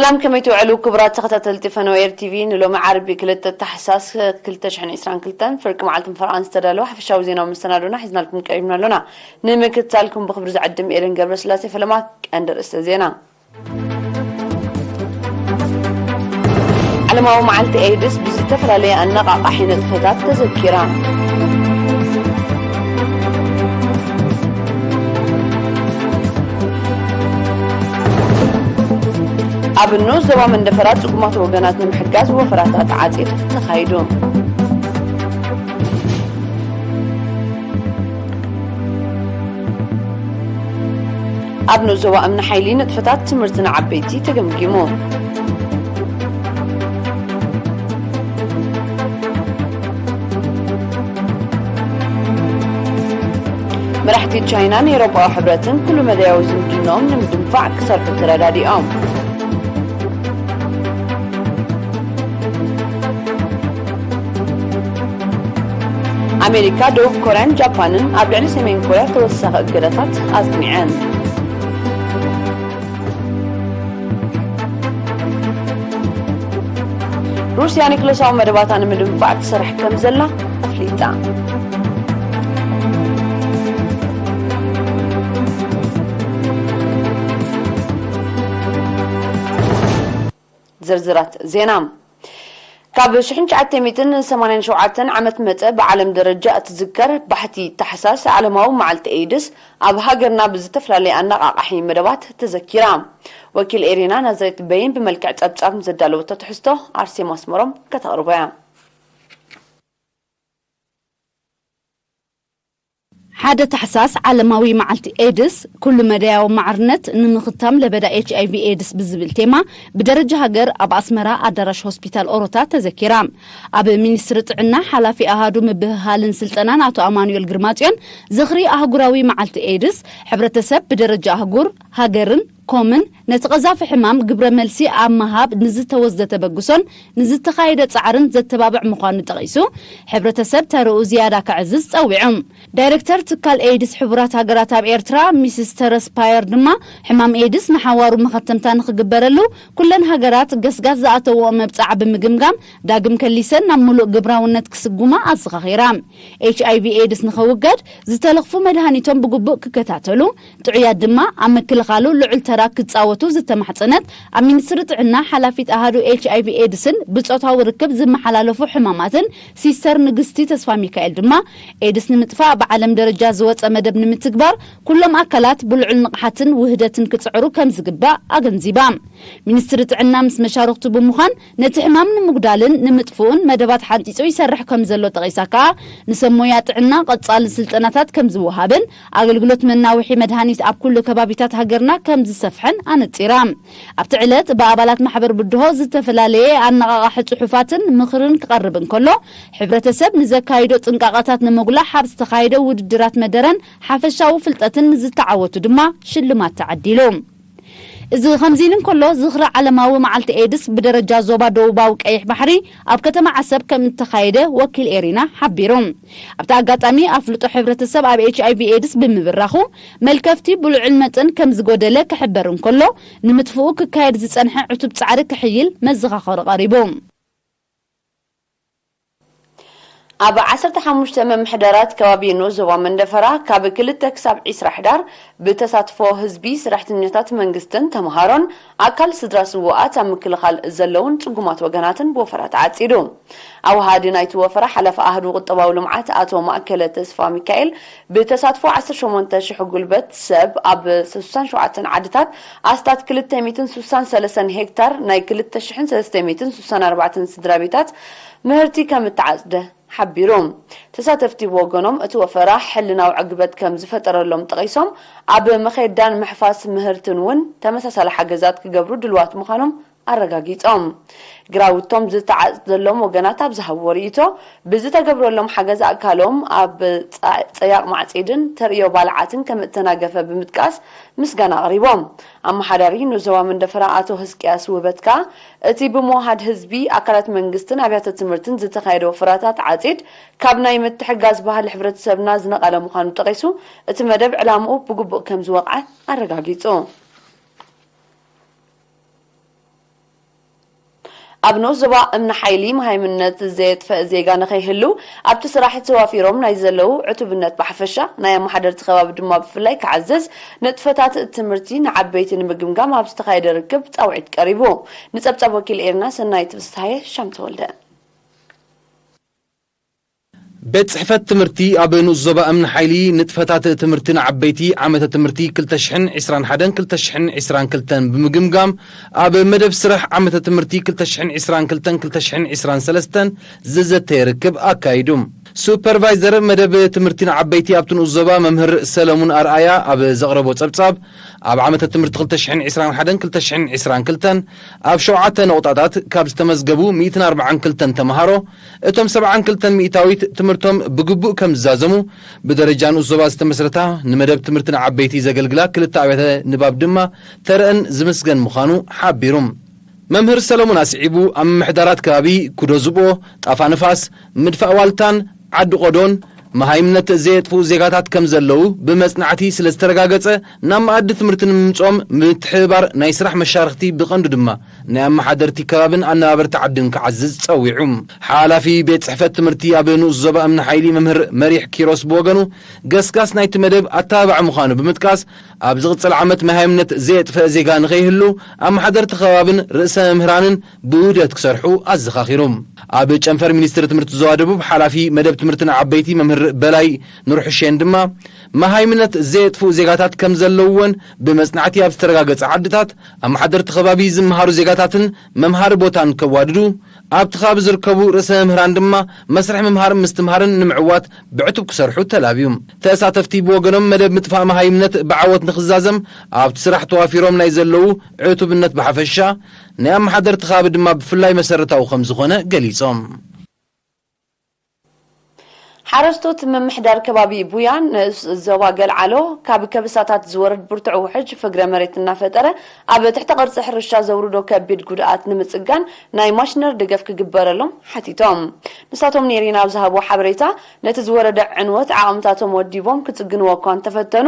ሰላም፣ ከመይ ትውዕሉ ክቡራት ተኸታተልቲ ፈነወ ኤር ቲቪ? ንሎሚ ዓርቢ ክልተ ታሕሳስ ክልተ ሽሕን ዕስራን ክልተን ፍርቂ መዓልቲ ፈረቓን ዝተዳለወ ሓፈሻዊ ዜናዊ መሰናዶና ሒዝናልኩም ቀሪብና ኣሎና። ንምክትታልኩም ብኽብሪ ዝዕድም ኤደን ገብረስላሴ። ፈለማ ቀንዲ ርእስተ ዜና። ዓለማዊ መዓልቲ ኤድስ ብዝተፈላለየ ኣነቓቓሒ ንጥፈታት ተዘኪራ። ኣብ ንኡስ ዞባ መንደፈራ ጽጉማት ወገናት ንምሕጋዝ ወፈራታት ዓጺድ ተኻይዱ። ኣብ ንኡስ ዞባ እምኒ ሓይሊ ንጥፈታት ትምህርቲ ንዓበይቲ ተገምጊሙ። መራሕቲ ቻይናን ኤውሮጳዊ ሕብረትን ኩሉ መዳያዊ ዝምድናኦም ንምድንፋዕ ክሰርሑ ተረዳዲኦም። ኣሜሪካ፣ ደቡብ ኮርያን ጃፓንን ኣብ ልዕሊ ሰሜን ኮርያ ተወሳኺ እገዳታት ኣጽኒዐን። ሩስያ ኒክለሳዊ መደባታ ንምድንፋዕ ትሰርሕ ከም ዘላ ኣፍሊጣ። ዝርዝራት ዜና። ካብ ሽሕን ትሽዓተ ሚእትን ሰማንያን ሸውዓተን ዓመት መጸ ብዓለም ደረጃ እትዝከር ባሕቲ ታሕሳስ ዓለማዊ መዓልቲ ኤድስ ኣብ ሃገርና ብዝተፈላለየ ኣነቓቓሒ መደባት ተዘኪራ። ወኪል ኤሪና ናዝሬት በይን ብመልክዕ ጸብጻብ ንዘዳለወቶ ትሕዝቶ ኣርሴማ ኣስመሮም ከተቕርቦ እያ። ሓደ ታሕሳስ ዓለማዊ መዓልቲ ኤድስ፣ ኩሉ መዳያዊ ማዕርነት ንምኽታም ለበዳ ኤች ኣይ ቪ ኤድስ ብዝብል ቴማ ብደረጃ ሃገር ኣብ ኣስመራ ኣዳራሽ ሆስፒታል ኦሮታ ተዘኪራ። ኣብ ሚኒስትሪ ጥዕና ሓላፊ ኣሃዱ ምብህሃልን ስልጠናን ኣቶ ኣማኑኤል ግርማጽዮን ዝኽሪ ኣህጉራዊ መዓልቲ ኤድስ ሕብረተሰብ ብደረጃ ኣህጉር፣ ሃገርን ኮምን ነቲ ቀዛፊ ሕማም ግብረ መልሲ ኣብ ምሃብ ንዝተወስደ ተበግሶን ንዝተኻየደ ጻዕርን ዘተባብዕ ምዃኑ ጠቒሱ፣ ሕብረተሰብ ተርኡ ዝያዳ ከዕዝዝ ጸዊዑ። ዳይሬክተር ትካል ኤድስ ሕቡራት ሃገራት ኣብ ኤርትራ ሚስስ ተረስ ፓየር ድማ፣ ሕማም ኤድስ ንሓዋሩ መኸተምታ ንኽግበረሉ ኩለን ሃገራት ገስጋስ ዝኣተውኦ መብጽዓ ብምግምጋም ዳግም ከሊሰን ናብ ምሉእ ግብራውነት ክስጉማ ኣዘኻኺራ። ኤች ኣይ ቪ ኤድስ ንኸውገድ ዝተለኽፉ መድሃኒቶም ብግቡእ ክከታተሉ፣ ጥዑያት ድማ ኣብ ምክልኻሉ ልዑል ተራ ክጻወቱ ዝተማሕጸነት ኣብ ሚኒስትሪ ጥዕና ሓላፊት ኣሃዱ ኤች ኣይ ቪ ኤድስን ብጾታዊ ርክብ ዝመሓላለፉ ሕማማትን ሲስተር ንግስቲ ተስፋ ሚካኤል ድማ፣ ኤድስ ንምጥፋእ ብዓለም ደረጃ ዝወጸ መደብ ንምትግባር ኩሎም ኣካላት ብልዑል ንቕሓትን ውህደትን ክጽዕሩ ከም ዝግባእ ኣገንዚባ። ሚኒስትሪ ጥዕና ምስ መሻርኽቱ ብምዃን ነቲ ሕማም ንምጉዳልን ንምጥፍኡን መደባት ሓንጺጹ ይሰርሕ ከም ዘሎ ጠቒሳ ከኣ፣ ንሰብ ሞያ ጥዕና ቀጻሊ ስልጠናታት ከም ዝወሃብን ኣገልግሎት መናውሒ መድሃኒት ኣብ ኩሉ ከባቢታት ሃገርና ከም ዝሰፍሐን ኣነጺራ። ኣብቲ ዕለት ብኣባላት ማሕበር ብድሆ ዝተፈላለየ ኣነቓቓሒ ጽሑፋትን ምኽርን ክቐርብ እንከሎ፣ ሕብረተሰብ ንዘካይዶ ጥንቃቐታት ንምጉላሕ ኣብ ዝተኻየደ ውድድራት መደረን ሓፈሻዊ ፍልጠትን ንዝተዓወቱ ድማ ሽልማት ተዓዲሉ። እዚ ከምዚ ኢሉ እንከሎ፣ ዝኽሪ ዓለማዊ መዓልቲ ኤድስ ብደረጃ ዞባ ደቡባዊ ቀይሕ ባሕሪ ኣብ ከተማ ዓሰብ ከም እተኻየደ ወኪል ኤሪና ሓቢሩ። ኣብቲ ኣጋጣሚ፣ ኣፍልጦ ሕብረተሰብ ኣብ ኤች ኣይ ቪ ኤድስ ብምብራኹ፣ መልከፍቲ ብልዑል መጠን ከም ዝጎደለ ክሕበር እንከሎ፣ ንምጥፍኡ ክካየድ ዝጸንሐ ዕቱብ ጻዕሪ ክሕይል መዘኻኸሪ ቀሪቡ። ኣብ ዓሰርተ ሓሙሽተ ምምሕዳራት ከባቢ ንኡስ ዞባ መንደፈራ ካብ ክልተ ክሳብ ዕስራ ሕዳር ብተሳትፎ ህዝቢ፣ ሰራሕተኛታት መንግስትን ተምሃሮን ኣካል ስድራ ስዉኣት ኣብ ምክልኻል ዘለውን ጽጉማት ወገናትን ብወፈራ ተዓጺዱ። ኣውሃዲ ናይቲ ወፈራ ሓላፊ ኣህዱ ቁጠባዊ ልምዓት ኣቶ ማእከለ ተስፋ ሚካኤል ብተሳትፎ ዓሰርተ ሸሞንተ ሽሕ ጉልበት ሰብ ኣብ ስሳን ሸውዓተን ዓድታት ኣስታት ክልተ ሚእትን ስሳን ሰለስተን ሄክታር ናይ ክልተ ሽሕን ሰለስተ ሚእትን ስሳን ኣርባዕተን ስድራ ቤታት ምህርቲ ከም እተዓጽደ ሓቢሩ። ተሳተፍቲ ብወገኖም እቲ ወፈራ ሕልናዊ ዕግበት ከም ዝፈጠረሎም ጠቒሶም፣ ኣብ መኼዳን ምሕፋስ ምህርትን እውን ተመሳሳሊ ሓገዛት ክገብሩ ድልዋት ምዃኖም ኣረጋጊጾም። ግራውቶም ዝተዓጽደሎም ወገናት ኣብ ዝሃብዎ ርእይቶ፣ ብዝተገብረሎም ሓገዝ ኣካሎም ኣብ ጸ-፣ ጸያቕ ማዕጺድን ተርእዮ ባልዓትን ከም እተናገፈ ብምጥቃስ ምስጋና ኣቕሪቦም። ኣመሓዳሪ ንዞባ መንደፈራ ኣቶ ህዝቅያስ ውበት ከኣ፣ እቲ ብምውሃድ ህዝቢ፣ ኣካላት መንግስትን ኣብያተ ትምህርትን ዝተኻየደ ወፈራታት ዓጺድ ካብ ናይ ምትሕጋዝ ባህሊ ሕብረተሰብና ዝነቐለ ምዃኑ ጠቒሱ፣ እቲ መደብ ዕላምኡ ብግቡእ ከም ዝወቕዐ ኣረጋጊጹ። ኣብ ንኡስ ዞባ እምኒ ሓይሊ መሃይምነት ዘየጥፈእ ዜጋ ንኸይህሉ ኣብቲ ስራሕ ተዋፊሮም ናይ ዘለዉ ዕቱብነት ብሓፈሻ ናይ ኣመሓደርቲ ከባቢ ድማ ብፍላይ ክዓዝዝ ንጥፈታት ትምህርቲ ንዓበይቲ ንምግምጋም ኣብ ዝተኻየደ ርክብ ጻውዒት ቀሪቡ። ንጸብጻብ ወኪል ኤርና ሰናይት ፍስሃየ ሻም ተወልደ። ቤት ጽሕፈት ትምህርቲ ኣብ ንኡስ ዞባ እምኒ ሓይሊ ንጥፈታት ትምህርቲ ንዓበይቲ ዓመተ ትምህርቲ ክልተ ሽሕን ዕስራን ሓደን ክልተ ሽሕን ዕስራን ክልተን ብምግምጋም ኣብ መደብ ስራሕ ዓመተ ትምህርቲ ክልተ ሽሕን ዕስራን ክልተን ክልተ ሽሕን ዕስራን ሰለስተን ዝዘተየ ርክብ ኣካይዱ። ሱፐርቫይዘር መደብ ትምህርቲ ንዓበይቲ ኣብቲ ንኡስ ዞባ መምህር ሰለሙን ኣርኣያ ኣብ ዘቕረቦ ጸብጻብ ኣብ ዓመተ ትምህርቲ ክልተ ሽሕን ዕስራን ሓደን ክልተ ሽሕን ዕስራን ክልተን ኣብ ሸውዓተ ነቑጣታት ካብ ዝተመዝገቡ ሚእትን ኣርባዓን ክልተን ተምሃሮ እቶም ሰብዓን ክልተን ሚእታዊት ትምህርቶም ብግቡእ ከም ዝዛዘሙ ብደረጃ ንኡስ ዞባ ዝተመስረታ ንመደብ ትምህርቲ ንዓበይቲ ዘገልግላ ክልተ ኣብያተ ንባብ ድማ ተረአን ዝምስገን ምዃኑ ሓቢሩ። መምህር ሰለሙን ኣስዒቡ ኣብ ምምሕዳራት ከባቢ ኩዶ ዝብኦ፣ ጣፋ ንፋስ፣ ምድፋእ ዋልታን ዓዲ ቆዶን መሃይምነት ዘየጥፍኡ ዜጋታት ከም ዘለዉ ብመጽናዕቲ ስለ ዝተረጋገጸ ናብ መኣዲ ትምህርቲ ንምምጽኦም ምትሕብባር ናይ ስራሕ መሻርኽቲ ብቐንዱ ድማ ናይ ኣመሓደርቲ ከባብን ኣነባበርቲ ዓድን ክዓዝዝ ጸዊዑ። ሓላፊ ቤት ጽሕፈት ትምህርቲ ኣብ ንኡስ ዞባ እምኒ ሓይሊ መምህር መሪሕ ኪሮስ ብወገኑ ገስጋስ ናይቲ መደብ ኣተባባዒ ምዃኑ ብምጥቃስ ኣብ ዝቕጽል ዓመት መሃይምነት ዘየጥፈአ ዜጋ ንኸይህሉ ኣመሓደርቲ ከባብን ርእሰ መምህራንን ብውህደት ክሰርሑ ኣዘኻኺሩ። ኣብ ጨንፈር ሚኒስትሪ ትምህርቲ ዞባ ደቡብ ሓላፊ መደብ ትምህርቲ ንዓበይቲ መምህር በላይ ኑርሕሼን ድማ መሃይምነት ዘየጥፍኡ ዜጋታት ከም ዘለውዎን ብመጽናዕቲ ኣብ ዝተረጋገጸ ዓድታት ኣመሓደርቲ ከባቢ ዝመሃሩ ዜጋታትን መምሃሪ ቦታን ከዋድዱ ኣብቲ ከባቢ ዝርከቡ ርእሰ መምህራን ድማ መስርሕ ምምሃር ምስትምሃርን ንምዕዋት ብዕቱብ ክሰርሑ ተላብዩ። ተሳተፍቲ ብወገኖም መደብ ምጥፋእ መሃይምነት ብዓወት ንክዛዘም ኣብቲ ስራሕ ተዋፊሮም ናይ ዘለዉ ዕቱብነት ብሓፈሻ ናይ ኣመሓደርቲ ከባቢ ድማ ብፍላይ መሰረታዊ ከም ዝኾነ ገሊጾም። ሓረስቶት ምምሕዳር ከባቢ ቡያን ንኡስ ዞባ ገልዓሎ ካብ ከብሳታት ዝወርድ ብርቱዕ ውሕጅ ፍግረ መሬት እናፈጠረ ኣብ ትሕተ ቅርጺ ሕርሻ ዘውርዶ ከቢድ ጉድኣት ንምጽጋን ናይ ማሽነር ደገፍ ክግበረሎም ሓቲቶም። ንሳቶም ኔሪና ኣብ ዝሃብዎ ሓበሬታ ነቲ ዝወረደ ዕንወት ዓቕምታቶም ወዲቦም ክጽግንዎ እኳ እንተፈተኑ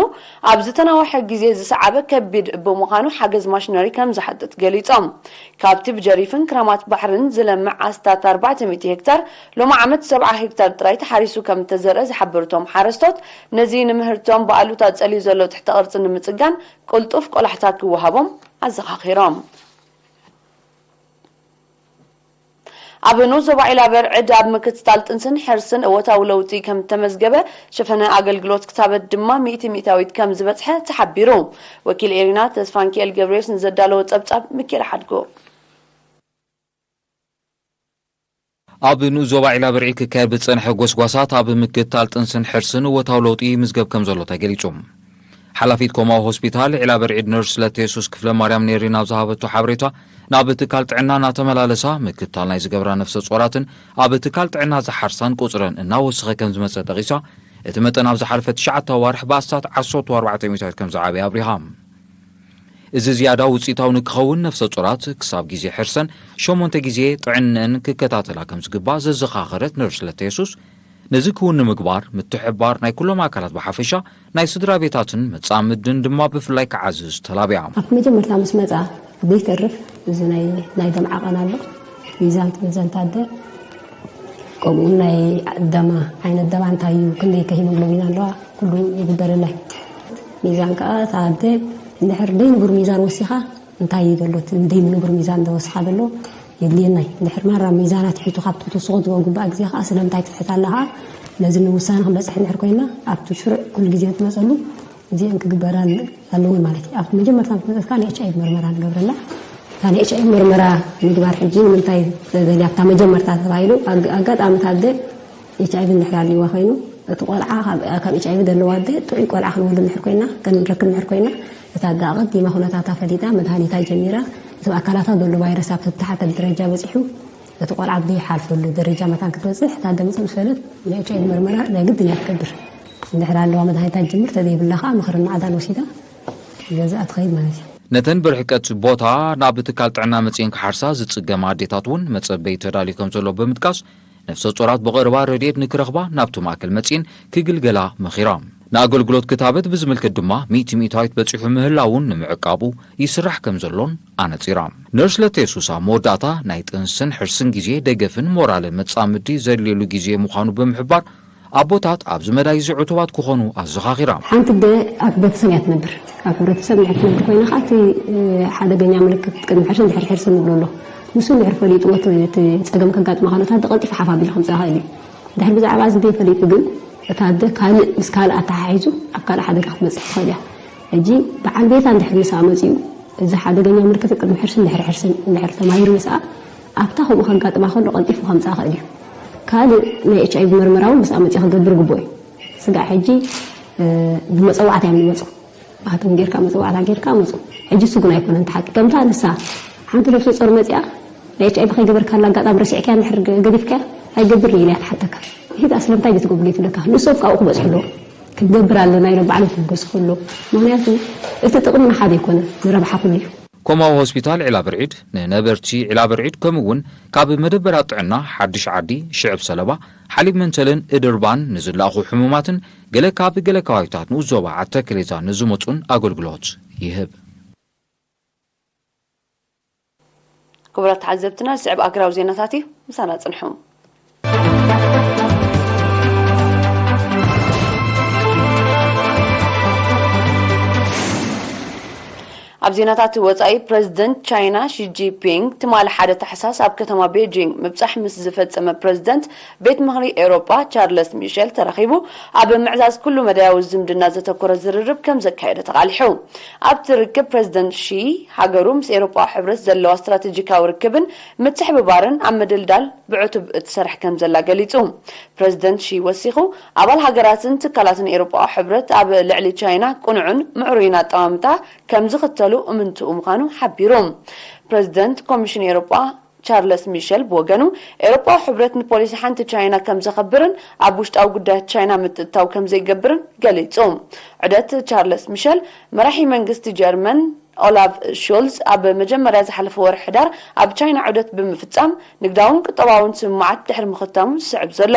ኣብ ዝተናወሐ ግዜ ዝሰዓበ ከቢድ ብምዃኑ ሓገዝ ማሽነሪ ከም ዝሓትት ገሊጾም። ካብቲ ብጀሪፍን ክራማት ባሕርን ዝለምዕ ኣስታት ኣርባዕተ ሚእቲ ሄክታር ሎሚ ዓመት ሰብዓ ሄክታር ጥራይ ተሓሪሱ ከም እተዘርአ ዝሓበሩ እቶም ሓረስቶት፣ ነዚ ንምህርቶም ብኣሉታ ጸልዩ ዘሎ ትሕተ ቅርጺ ንምጽጋን ቅልጡፍ ቆላሕታ ክወሃቦም ኣዘኻኺሮም። ኣብ ንኡስ ዞባ ዒላበርዕድ ኣብ ምክትታል ጥንስን ሕርስን እወታዊ ለውጢ ከም እተመዝገበ፣ ሸፈነ ኣገልግሎት ክታበት ድማ ሚእቲ ሚእታዊት ከም ዝበጽሐ ተሓቢሩ። ወኪል ኤሪና ተስፋንኪኤል ገብርዮስ ንዘዳለዎ ጸብጻብ ሚኪኤል ሓድጎ። ኣብ ንኡስ ዞባ ዒላበርዒ ክካየድ ብዝጸንሐ ጎስጓሳት ኣብ ምክትታል ጥንስን ሕርስን እወታዊ ለውጢ ይምዝገብ ከም ዘሎ ተገሊጹ። ሓላፊት ኮማዊ ሆስፒታል ዒላበርዒድ ነርስ ለተየሱስ ክፍለ ማርያም ኔሪን ኣብ ዝሃበቶ ሓበሬታ፣ ናብ ትካል ጥዕና እናተመላለሳ ምክትታል ናይ ዝገብራ ነፍሰ ጾራትን ኣብ ትካል ጥዕና ዝሓርሳን ቁጽረን እናወሰኸ ከም ዝመጸ ጠቒሳ፣ እቲ መጠን ኣብ ዝሓለፈ ትሽዓተ ኣዋርሕ ብኣስታት ዓሰርተ ኣርባዕተ ሚእታዊት ከም ዝዓበየ ኣብሪሃ። እዚ ዝያዳ ውጽኢታዊ ንክኸውን ነፍሰ ጾራት ክሳብ ግዜ ሕርሰን ሸሞንተ ግዜ ጥዕንእን ክከታተላ ከም ዝግባእ ዘዘኻኸረት ነርስ ለተየሱስ፣ ነዚ ክውን ንምግባር ምትሕብባር ናይ ኩሎም ኣካላት ብሓፈሻ ናይ ስድራ ቤታትን መጻምድን ድማ ብፍላይ ክዓዝዝ ተላብያ። ኣብ መጀመርታ ምስ መጻ ዘይተርፍ እዚ ናይ ናይ ደም ዓቐን ኣሎ፣ ሚዛን ትምዘን ታደ፣ ከምኡ ናይ ደማ ዓይነት ደማ እንታይ እዩ፣ ክንደይ ከ ሂሞግሎቢን ኣለዋ፣ ኩሉ ይግበረላይ። ሚዛን ከኣ ታደ እንድሕር ደይ ንቡር ሚዛን ወሲኻ እንታይ እዩ ዘሎ እቲ ደይ ንቡር ሚዛን ተወስኻ ዘሎ የድልየናይ። እንድሕር ማራ ሚዛና ትሒቱ ካብቲ ክትወስኾ ዝግባእ ግዜ ከኣ ስለምንታይ ትትሕት ኣላ ከኣ ነዚ ንውሳነ ክንበጽሕ እንድሕር ኮይና ኣብቲ ስሩዕ ኩሉ ግዜ ትመጸሉ እዚአን ክግበራ ኣለወን ማለት እዩ። ኣብ መጀመርታ ምስ መጸትካ ናይ ኤች ኣይቪ መርመራ ንገብረላ። እታ ናይ ኤች ኣይቪ መርመራ ምግባር ሕጂ ንምንታይ ተደልያ ኣብታ መጀመርታ ተባሂሉ ኣጋጣሚ ታደ ኤች ኣይቪ እንድሕር ኣልይዋ ኮይኑ እቲ ቆልዓ ካብ ኤች ኣይቪ ዘለዎ ኣደ ጥዑይ ቆልዓ ክንወልድ እንድሕር ኮይና ክንረክብ እንድሕር ኮይና እታ ኣደ ኣቐዲማ ኩነታታ ፈሊጣ መድሃኒታ ጀሚራ እቶም ኣካላታ ዘሎ ቫይረስ ኣብ ዝተሓተ ደረጃ በፂሑ እቲ ቆልዓ ብዘይሓልፈሉ ደረጃ መታን ክትበፅሕ እታ ኣደ ምፅእ ምስ በለት ናይ ኤች ኣይቪ መርመራ ናይ ግድን እያ ትገብር። እንድሕር ኣለዋ መድሃኒታ ጅምር ተዘይብላ ከዓ ምኽርን ማዕዳን ወሲዳ ገዛ ትኸይድ ማለት እዩ። ነተን ብርሕቀት ቦታ ናብ ትካል ጥዕና መፅኤን ክሓርሳ ዝፅገማ ኣዴታት እውን መፀበይ ተዳልዩ ከም ዘሎ ብምጥቃስ ነፍሰ ጾራት ብቐረባ ረድኤት ንክረኽባ ናብቲ ማእከል መፅኤን ክግልገላ መኺራ። ንኣገልግሎት ክታበት ብዝምልከት ድማ ሚእቲ ሚእታዊት በጺሑ ምህላውን ንምዕቃቡ ይስራሕ ከም ዘሎን ኣነጺራ። ነርስ ለቴሱስ ኣብ መወዳእታ ናይ ጥንስን ሕርስን ግዜ ደገፍን ሞራልን መጻምዲ ዘድልየሉ ግዜ ምዃኑ ብምሕባር፣ ኣቦታት ኣብዚ መዳይ እዚ ዕቱባት ክኾኑ ኣዘኻኺራ። ሓንቲ ኣደ ኣብ ሕብረተሰብ እያ ትነብር። ኣብ ሕብረተሰብ እንድሕር ትነብር ኮይና ከዓ እቲ ሓደገኛ ምልክት ቅድሚ ሕርሲ እንድሕር ሕርሲ ንብሎ ኣሎ። ንሱ እንድሕር ፈሊጥዎ እቲ ጸገም ከጋጥማ ከሎ እታ ኣደ ቀልጢፋ ሓፍ ኣቢሉ ከምፅኣ ይኽእል እዩ። ድሕሪ ብዛዕባ እዚ ዘይፈሊጡ ግን እታ ኣደ ካልእ ምስ ካልእ ኣተሓሒዙ ኣብ ካልእ ሓደጋ ክትመፅእ ትኽእል እያ። ሕጂ በዓል ቤታ እንድሕር ምስኣ መፂኡ እዚ ሓደገኛ ምልክት ቅድሚ ሕርሲ እንድሕር ሕርሲ እንድሕር ተማሂሩ ምስኣ ኣብታ ከምኡ ከጋጥማ ከሎ ቀልጢፉ ከምፅኣ ይኽእል እዩ። ካልእ ናይ ኤች ኣይቪ መርመራ እውን ምስኣ መፂኡ ክገብር ግቡእ እዩ። ስጋዕ ሕጂ ብመፀዋዕታ እዮም ዝመፁ። ኣቶም ጌርካ መፀዋዕታ ጌርካ መፁ። ሕጂ እሱ ግን ኣይኮነን ተሓቂ ከምታ ንሳ ሓንቲ ነፍሰ ፆር መፅኣ ናይ ኤች ኣይቪ ከይገበርካላ ኣጋጣሚ ረሲዕካያ እንድሕር ገዲፍካያ ኣይገብርን ኢላ እያ ትሓተካ። ይሄ ስለምንታይ ዘይትገብሩ ትብለካ ንሶም ካብኡ ክበፅሑ ኣለዎ። ክንገብር ኣለና ኢሎም ባዕሎም ክብገሱ ከሎ ምክንያቱ እቲ ጥቕሚ ንሓደ ኣይኮነን ንረብሓ ኩሉ እዩ። ኮማዊ ሆስፒታል ዒላ ብርዒድ ንነበርቲ ዒላ ብርዒድ ከምኡ እውን ካብ መደበራት ጥዕና ሓድሽ ዓዲ ሽዕብ ሰለባ ሓሊብ መንተልን እድርባን ንዝለኣኹ ሕሙማትን ገለ ካብ ገለ ከባቢታት ንኡስ ዞባ ዓተክሌዛ ንዝመፁን ኣገልግሎት ይህብ። ክቡራት ተዓዘብትና ዝስዕብ ኣግራብ ዜናታት እዩ። ምሳና ፅንሑ። ኣብ ዜናታት ወጻኢ ፕረዚደንት ቻይና ሺ ጂንፒንግ ትማሊ ሓደ ታሕሳስ ኣብ ከተማ ቤጂንግ ምብጻሕ ምስ ዝፈጸመ ፕረዚደንት ቤት ምኽሪ ኤውሮጳ ቻርለስ ሚሸል ተራኺቡ ኣብ ምዕዛዝ ኩሉ መዳያዊ ዝምድና ዘተኮረ ዝርርብ ከም ዘካየደ ተቓሊሑ። ኣብቲ ርክብ ፕረዚደንት ሺ ሃገሩ ምስ ኤውሮጳዊ ሕብረት ዘለዋ ስትራቴጂካዊ ርክብን ምትሕብባርን ኣብ ምድልዳል ብዕቱብ እትሰርሕ ከም ዘላ ገሊጹ። ፕረዚደንት ሺ ወሲኹ ኣባል ሃገራትን ትካላትን ኤውሮጳዊ ሕብረት ኣብ ልዕሊ ቻይና ቅኑዕን ምዕሩይን ኣጠማምታ ከም ዝኽተሉ እምንትኡ ምዃኑ ሓቢሩ። ፕረዚደንት ኮሚሽን ኤውሮጳ ቻርለስ ሚሸል ብወገኑ ኤውሮጳዊ ሕብረት ንፖሊሲ ሓንቲ ቻይና ከም ዘኸብርን ኣብ ውሽጣዊ ጉዳያት ቻይና ምጥእታው ከም ዘይገብርን ገሊጹ። ዑደት ቻርለስ ሚሸል መራሒ መንግስቲ ጀርመን ኦላፍ ሾልዝ ኣብ መጀመርያ ዝሓለፈ ወርሒ ሕዳር ኣብ ቻይና ዑደት ብምፍጻም ንግዳውን ቁጠባውን ስምምዓት ድሕሪ ምኽታሙ ዝስዕብ ዘሎ።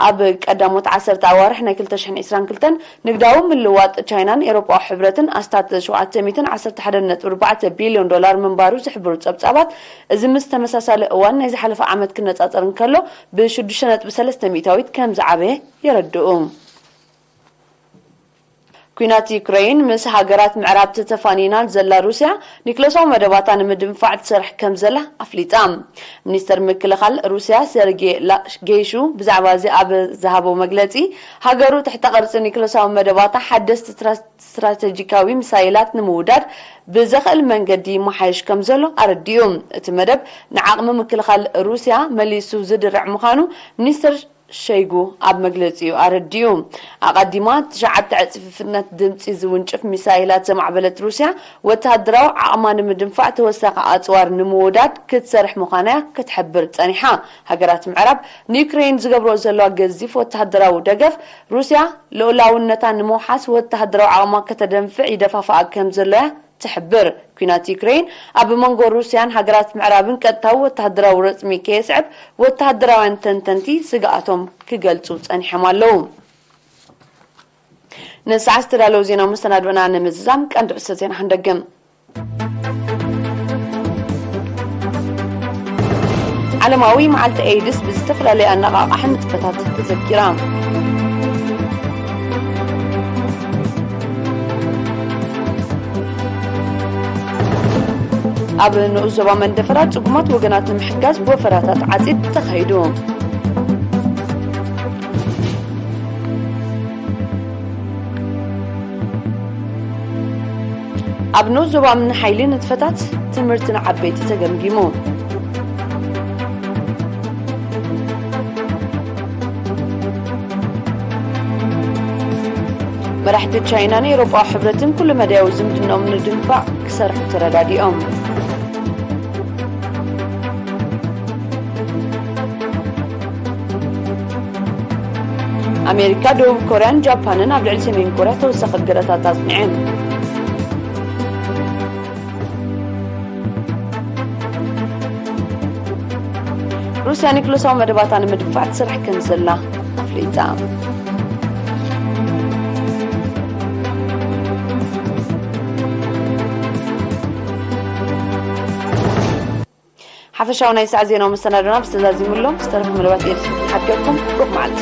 ኣብ ቀዳሞት ዓሰርተ ኣዋርሕ ናይ ክልተ ሽሕን ዕስራን ክልተን ንግዳዊ ምልዋጥ ቻይናን ኤውሮጳዊ ሕብረትን ኣስታት ሸውዓተ ሚእትን ዓሰርተ ሓደን ነጥቢ ኣርባዕተ ቢልዮን ዶላር ምንባሩ ዝሕብሩ ጸብጻባት፣ እዚ ምስ ተመሳሳሊ እዋን ናይ ዝሓለፈ ዓመት ክነጻጸር እንከሎ ብሽዱሽተ ነጥቢ ሰለስተ ሚእታዊት ከም ዝዓበየ የረድኡ። ኲናት ዩክረይን ምስ ሃገራት ምዕራብ ተተፋኒና ዘላ ሩስያ ኒክለሳዊ መደባታ ንምድንፋዕ ትሰርሕ ከም ዘላ ኣፍሊጣ። ሚኒስተር ምክልኻል ሩስያ ሴርጌ ላጌሹ ብዛዕባ እዚ ኣብ ዝሃቦ መግለጺ፣ ሃገሩ ትሕተ ቅርጺ ኒክለሳዊ መደባታ ሓደስቲ ስትራ-፣ ስትራተጂካዊ ሚሳይላት ንምውዳድ ብዘኽእል መንገዲ ይመሓየሽ ከም ዘሎ ኣረዲኡ። እቲ መደብ ንዓቕሚ ምክልኻል ሩስያ መሊሱ ዝድርዕ ምዃኑ ሚኒስተር ሸይጉ ኣብ መግለጺኡ ኣረዲኡ። ኣቐዲማ ትሽዓተ ዕጽፊ ፍጥነት ድምጺ ዝውንጭፍ ሚሳይላት ዘማዕበለት ሩስያ፣ ወተሃደራዊ ዓቕማ ንምድንፋዕ ተወሳኺ ኣጽዋር ንምውዳድ ክትሰርሕ ምዃና'ያ ክትሕብር ጸኒሓ። ሃገራት ምዕራብ ንዩክረይን ዝገብርኦ ዘለዋ ገዚፍ ወተሃደራዊ ደገፍ፣ ሩስያ ልኡላውነታ ንምውሓስ ወተሃደራዊ ዓቕማ ከተደንፍዕ ይደፋፍኣ ከም ዘሎ'ያ ትሕብር። ኲናት ዩክረይን ኣብ መንጎ ሩስያን ሃገራት ምዕራብን ቀጥታዊ ወተሃደራዊ ረጽሚ ከየስዕብ ወተሃደራውያን ተንተንቲ ስግኣቶም ክገልጹ ጸኒሖም ኣለዉ። ንሰዓት ዝተዳለዉ ዜናዊ መሰናድኦና ንምዝዛም ቀንዲ ርእሰ ዜና ክንደግም። ዓለማዊ መዓልቲ ኤይድስ ብዝተፈላለየ ኣነቓቓሒ ንጥፈታት ተዘኪራ። ኣብ ንኡስ ዞባ መንደፈራ ጽጉማት ወገናት ንምሕጋዝ ወፈራታት ዓጺድ ተኻይዱ። ኣብ ንኡስ ዞባ እምኒ ሓይሊ ንጥፈታት ትምህርቲ ንዓበይቲ ተገምጊሙ። መራሕቲ ቻይናን ኤውሮጳዊ ሕብረትን ኩሉ መዳያዊ ዝምድናኦም ንድንፋዕ ክሰርሑ ተረዳዲኦም። ኣሜሪካ፣ ደቡብ ኮርያን ጃፓንን ኣብ ልዕሊ ሰሜን ኮርያ ተወሳኺ እገዳታት ኣጽኒዐን። ሩስያ ኒክለሳዊ መደባታ ንምድንፋዕ ትሰርሕ ከም ዘላ ኣፍሊጣ። ሓፈሻዊ ናይ ሰዓት ዜናዊ መሰናዶና ብዝተዛዚሙሎም ዝተረፉ መደባት ኤርትራ ሓድገኩም። ሩቕ መዓልቲ።